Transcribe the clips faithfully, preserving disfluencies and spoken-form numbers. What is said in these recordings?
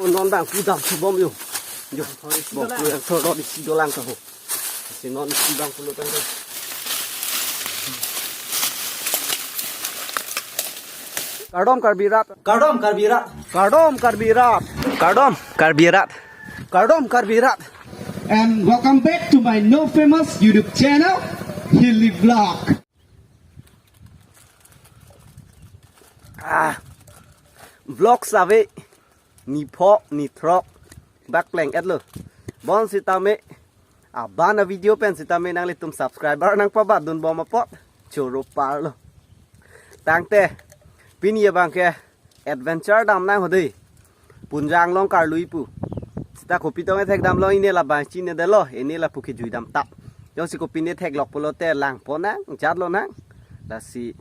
Non bang pu damthu bom jo. Jo. Bom pu yang thor dot isi dolang kaho. Si non isi bang pulo tang. Kardom Karbi rat. Kardom Karbi rat. Kardom Karbi rat. Kardom Karbi rat. Kardom Karbi rat. And welcome back to my new famous YouTube channel, Hilly Vlog. Ah, vlog save ni pho ni throk bak pleng etlo. Bonsitame, abang a video pen sitame nanglitum subscriber nangpabat dun bom apot choro parlo. Tangte, pini abang ke adventure damnang ho dei. Punjang along karlui pu. Sita kopi tong ethek damlo, ini labang chinine detlo, ini lapu kejui damtap. Jongsi kopine theklok pulote langpo nang, jatlo nang. Lasi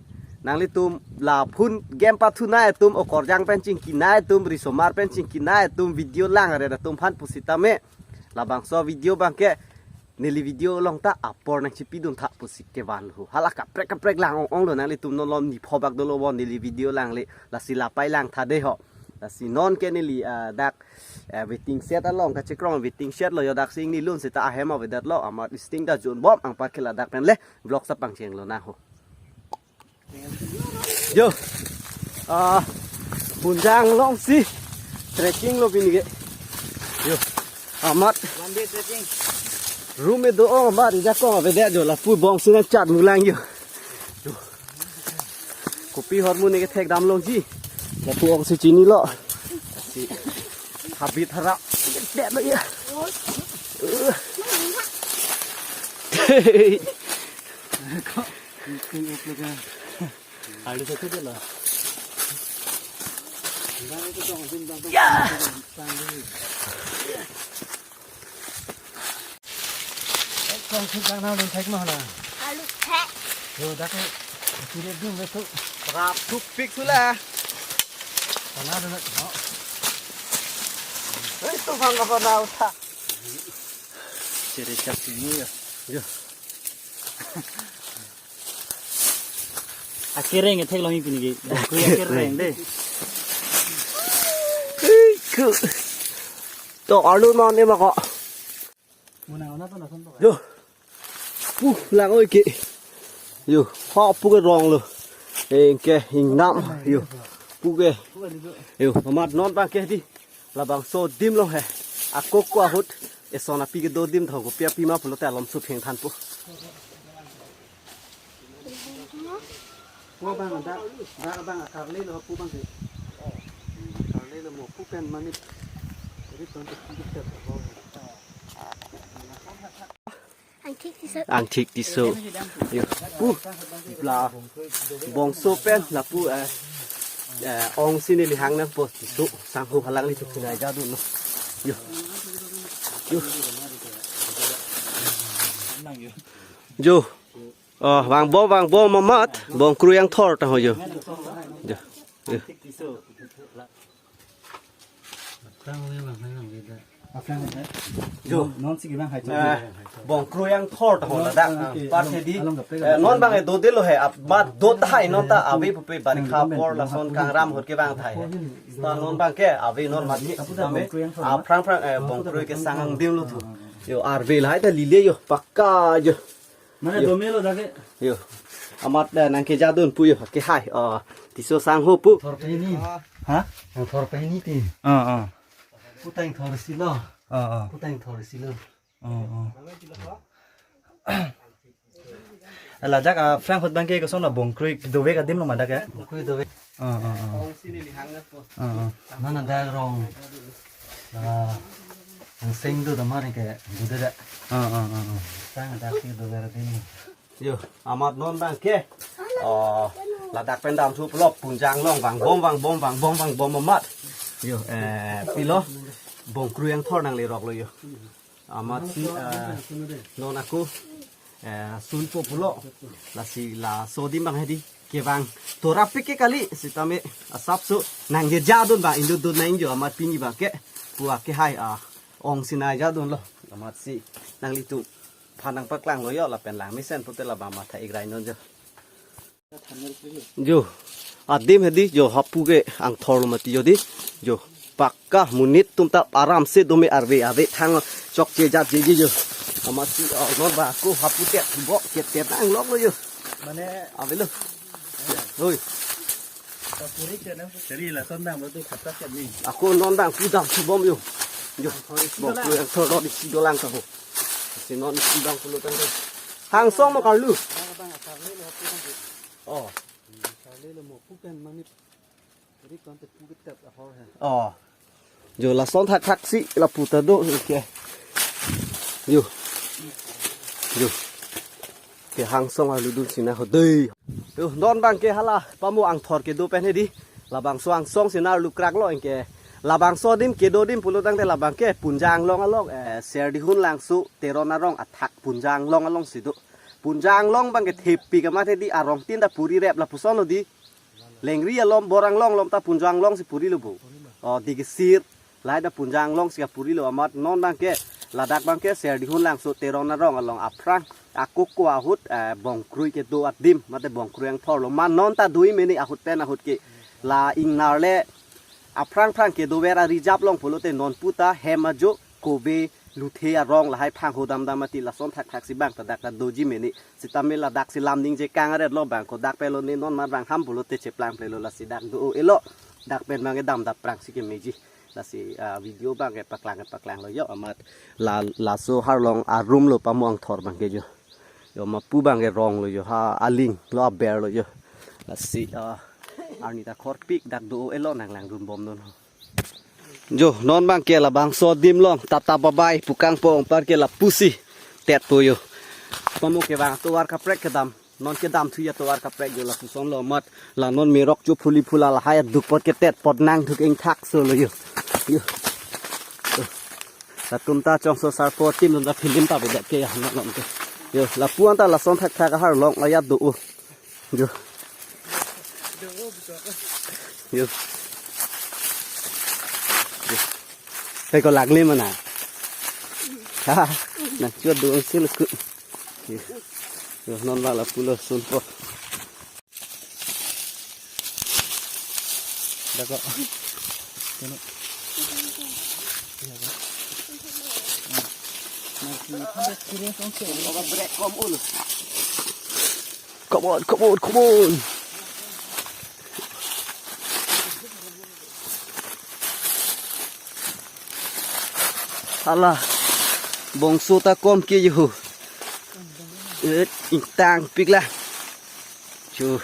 nanglitum la phone game pathunai atum, okorjang pen chingkinai atum, risomar pen chingkinai atum, video langre atum aphan pusitame, labangso video abang ke neli video along ta apor nangchipidun tha pusi kevan ho. Hala kaprek kaprek lang ong onglo, nanglitum non lom ni pho bak dolo bon neli video langle, lasi lapai lang tha dei ho. Lasi non ke neli, ah, dak, eh, waiting shed along kachekrong, waiting shed lo jo, dak si ingni lun sita ahem avedet lo, amat sting ta jun bom, anparke ladak pen le vlog sa pangcheng lonang ho. Jo. Ah, Punjang along si trekking lo pini ke. Jo. Amat. One day trekking. Room me do-ong amat, ija kong avedet jo, lapu bong si nangchat mulang jo. Jo. Kopi hormu ne kethek dam longji. Lapu ong si chinilo. Si habit harap. Detlo ya. Alu satu deh lah. Ya. Kong sik dang na dun thek ma na. Alu thek. Yo, dak ke kire dun betu. Rap thuk pik tu la. Kana dun na. Hei, tu bang apa na utha. Chere chak sini ya. Yo. Akereng ethek long pini ke. Kui akereng dei. Ku. To alu non ne ma ko. Muna ona to na son to. Yo. Pu lang oi ke. Yo, ha pu ke rong lo. Engke ingnam. Yo. Pu ke. Yo, amat non bang ke dei. Labangso adim lo he. Akok ko ahut. Eson api kedo adim tho, kopi api ma pulote alom su pheng than po. Pu bang ada, bang, bang akarle lo pu bang ke. Akarle lo mo pu pen manit. Ri ton tu pu ke. Angthik Tisso. Angthik Tisso. Yo. Pu. Bla. Bongso pen lapu, eh, eh, ong si neli hang nangpo Tisso sangho, halang nelitum phinai jadun lo. Yo. Yo. Jo. Oh, vangbom, vangbom amat. Bongkrui angthor ta ho jo. Jo. Jo. Jo. Non si kevang hai. Eh, Bongkrui angthor ta ho ladak. Pas he dei. Eh, non bang e dodetlo he. Amat do tahai non ta ave pupe, barikha apor lason kangram ahut kevang tahai. Ta non bang ke ave non mati. Aphrang phrang, eh, Bongkrui kesang angdimlo thu. Jo, arve lahai ta lile jo. Pakka jo. Mane jo. Dome lo dak ke. Jo. Amat, eh, nangkejadun pu jo. Kehai. Oh, Tisso sangho pu. Thor pehini. Ha? Nang thor pehini ti. Ah, ah. Putang thor silo. Ah, ah. Putang thor silo. Ah, ah. Ladak, ah, Frank ahut bang ke koson la Bongkrui dovek adim lo ma dak ke? Bongkrui dovek. Ah, ah, ah. Ah, ah. Nana dak rong. Ah, ang seng do damar ke, do de. Ah, ah, ah, ah. Sang dak si do de din. Jo, amat non bang ke. Oh, ladak pen damthu pulo Punjang along vangbom, vangbom, vangbom, vangbom amat. Jo, eh, pilo. Bongkrui angthor nanglerok lo jo. Amat si, eh, non ako, eh, sunpo pulo. Lasi laso adim bang he dei. Kevang thorap pik ke kali, sitame asapso nangkejadun bang, inut dun nang jo amat pini bang ke. Pu akehai, ah, ong si nai jadun lo. Amat si nanglitum aphan nangpaklang lo jo, lapen lang mesen pute labang matha igrai non jo. Jo. Adim he dei jo, ha pu ke angthor lo mati jo dei. Jo. Pakka monit atum ta aram se dome arve ave thang chokche jatjeji jo. Amatsi, oh, non ba ako hapu tet bo ke tet nangloklo jo. Mane avelo. Oi. Kapuri ke na seri lason dam tu khatak ke ni. Ako non dang pu damthu bom jo. Jo. Bom tu yang thor isi dolang ta ho. Si non isi dang pulo tang. Hangsong mo karlu. Oh. Charli lo mo pu pen mani ri kon te pu ke tet ahor he. Oh. Jo lason thakthak si lapu ta do ke. Jo. Jo. Ke hangsong arlu dun sina ho dei. Jo non bang ke hala pamo angthor kedo pen hedi. Labangso angsong sina arlu krak lo anke. Labangso adim kedo adim pulo tangte labang ke Punja Anglong along, eh, Serdihun Langso Teron arong athak Punja Anglong alongsi do. Punja Anglong bang ke thepi kamathe di arong tin ta puri rep lapuson lo di. Lengri alom Bor Anglong alom ta Punja Anglong si purilo bo. Oh, Digisir. Lahai ta Punja Anglong si kapurilo amat non bang ke. Ladak bang ke Serdihun Langso Teron arong along aphrang. Akoko ahut, eh, bongkrui kedo adim. Mate bongkrui angthor lo. Ma non ta dui mene ahut pen ahut ke. La ingnar le aphrang phrang kedover arijap long pulote non puta hem ajo kove luthe arong lahai phang hodam dam mati lason thakthak si bang ta dak ta doji mene. Sitame ladak si lam ningje kang aret lo bang ko dak pelo ne non mar bang ham pulote cheplang plelo lasi dak do elo. Dak pen bang ke dam dap prang si kemeji. Lasi, ah, video bang ke paklang ke paklang lo jo amat la laso arlong arum lo pamo angthor bang ke jo. Jo ma pu bang ke rong lo jo ha aling lo aber lo jo. Lasi, ah, arni ta khorpik dak do elo nanglang dun bom non ho. Jo non bang ke labangso adim long tata babai pu kangpong par ke lapusi tet po jo. Pamo ke bang tovar kaprek kedam. Non kedam thu ya tovar kaprek jo lapuson lo amat la non merok cho phuli phula lahai dupot ke tet pot nangthuk ingthak so lo jo. Jo. Latum ta chongso sarpo atum ta film ta bedak ke ya non non ke. Jo lapu-an ta lason thakthak arlong ayat do. Jo. Jo. Jo. Hei ko lagli mana? Ha, na chuat do si lo ku. Jo. Jo non bang lapu lo sunpo. Dako. Come on, come on, come on. Hala, bongso ta kom ke jo. Et, ingtangpik la. Jo.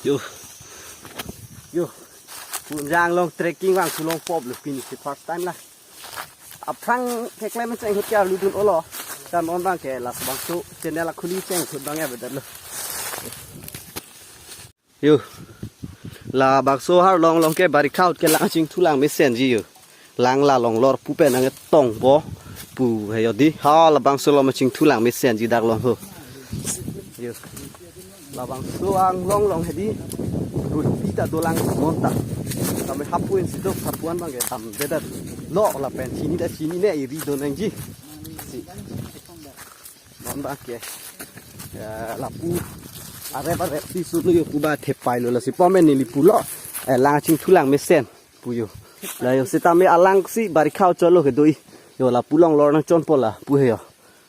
Jo. Jo. Punja Anglong trekking vang sulong pop lo pini si first time la. Aphrang keklem cheng hut ke arlu dun olo. Kan non bang ke labangso channel akhuli cheng hut bang ya bedak lo. Jo. Labangso arlong long ke barikha ahut ke lang chingthu lang mesenji jo. Lang la long lor pu pen nang tong bo pu he jo di. Ha labangso lo ma chingthu lang mesenji dak long ho. Jo. Labangso anglong long hedi. Rui pi ta dolang monta. Kami hapu-an si do hapu-an bang ke tam bedak. Lo lapen chini ta chini ne iri do nangji. Si. Non bang ke. Ya, lapu. Arep arep si sulu jo pu ba thepai lo lasi pomen neli pulo. Eh, lang chingthu lang mesen pu jo. La jo sitame alang si barikha ahut cholo ke doi. Jo lapu long lor nang chonpo la pu he jo.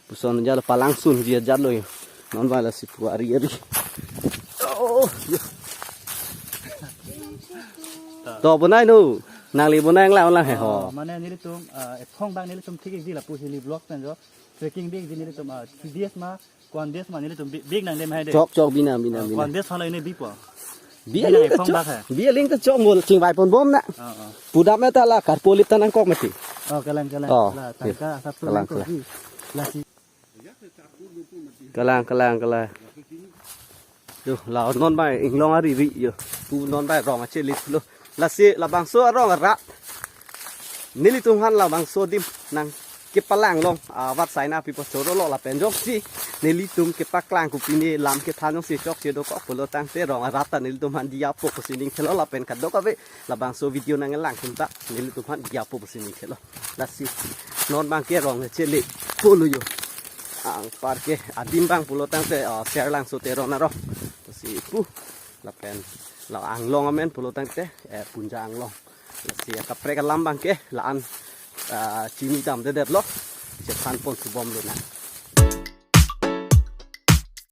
Puson jalo palangsun ji jalo jo. Non bang lasi pu ari ari. Oh, jo. To bonai no. Nangli bonai lang lang he ho. Oh, mane nelitum, ah, ephong bang nelitum thik-ikji lapu hili block pen jo. Trekking bik ji nelitum, ah, three days ma, one days ma nelitum bi-, bik nang dem hai de. Chok chok binam binam Ah, binam. One days hala ini bipo. Bi Binam aling ta ephong chok. Bak hai. Bi aling ta chok mo chingvai pon bom na. Ah, ah. Pudam ta la karpo lip ta nangkok mati. Oh, kalang kalang. Oh, La iya. Tangka asap tu Kalang, nangkok kalang. Ji. Lasi. Kalang kalang kalang. Jo, la non bang inglong ari ri jo. Pu non bang rong ache lit lo. Lasi labangso arong arat. Nelitum aphan labangso adim nang kepalang long, ah, vat saina pi pachoro lo lapen jongsi nelitum kepaklang kopine lam kethan jongsi chokche dokok pulo tangte rong arat ta nelitum aphan diya po pusi ning khelo lapen kadokave labangso video nanglang tum ta nelitum aphan diya po pusi ning khelo. Lasi non bang ke rong ache le po lo jo. Anpar ke adim bang pulo tangte, ah, Serlangso Teron arong. Lasi pu lapen La anglong amen pulo tangte, eh, Punja anglong. Lasi akaprek alam abangke la-an, ah, chini damdedetlo. Chethan pon subom lonang.